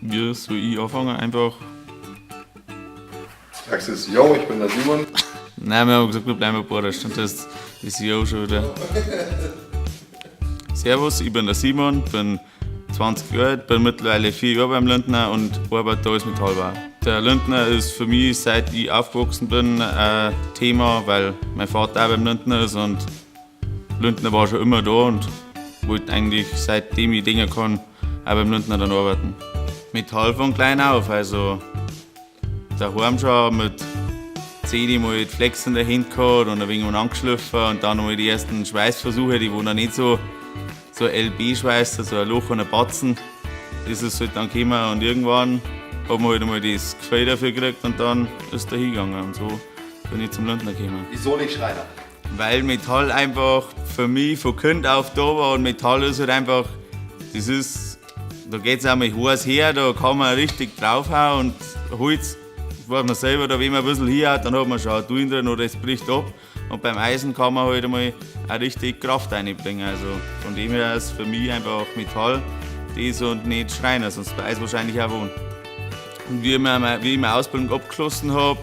Wie soll ich anfangen? Einfach. Sagst du, yo, ich bin der Simon. Nein, wir haben gesagt, wir bleiben bayerisch. Und das ist ja schon wieder. Servus, ich bin der Simon, bin 20 Jahre alt, bin mittlerweile 4 Jahre beim Lindner und arbeite da als Metallbauer. Der Lindner ist für mich, seit ich aufgewachsen bin, ein Thema, weil mein Vater auch beim Lindner ist und Lindner war schon immer da und wollte eigentlich, seitdem ich denken kann, auch beim Lindner dann arbeiten. Metall von klein auf, also daheim schon mit 10 mal die Flex in der Hand gehabt und ein wenig angeschliffen und dann mal die ersten Schweißversuche, die wo noch nicht so LB-Schweißer, so ein Loch und ein Batzen, das ist halt dann gekommen und irgendwann hat man halt einmal das Gefühl dafür gekriegt und dann ist da hingegangen und so bin ich zum Lindner gekommen. Wieso nicht Schreiner? Weil Metall einfach für mich von Kind auf da war und Metall ist halt einfach, das ist, da geht es einmal heiß her, da kann man richtig draufhauen und Holz, weiß man selber, da wenn man ein bisschen hier hat, dann hat man schon ein Tuin drin oder es bricht ab. Und beim Eisen kann man halt einmal auch richtig Kraft reinbringen. Also von dem her ist für mich einfach Metall das und nicht Schreiner, sonst bei Eis wahrscheinlich auch wohnen. Und wie ich meine Ausbildung abgeschlossen habe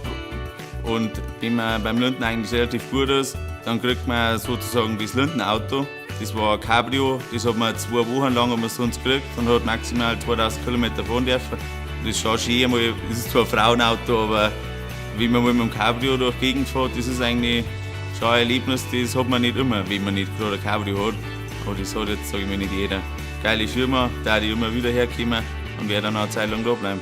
und wenn man beim Lindner eigentlich relativ gut ist, dann kriegt man sozusagen das Lindenauto. Das war ein Cabrio, das hat man 2 Wochen lang umsonst gekriegt und hat maximal 2000 Kilometer fahren dürfen. Das ist schon schön, einmal, das ist zwar ein Frauenauto, aber wenn man mal mit dem Cabrio durch die Gegend fährt, das ist eigentlich schon ein Erlebnis, das hat man nicht immer, wenn man nicht gerade ein Cabrio hat. Aber das hat jetzt, sage ich mal, nicht jeder. Geile Firma, da die immer wieder herkommen und werde dann auch eine Zeit lang da bleiben.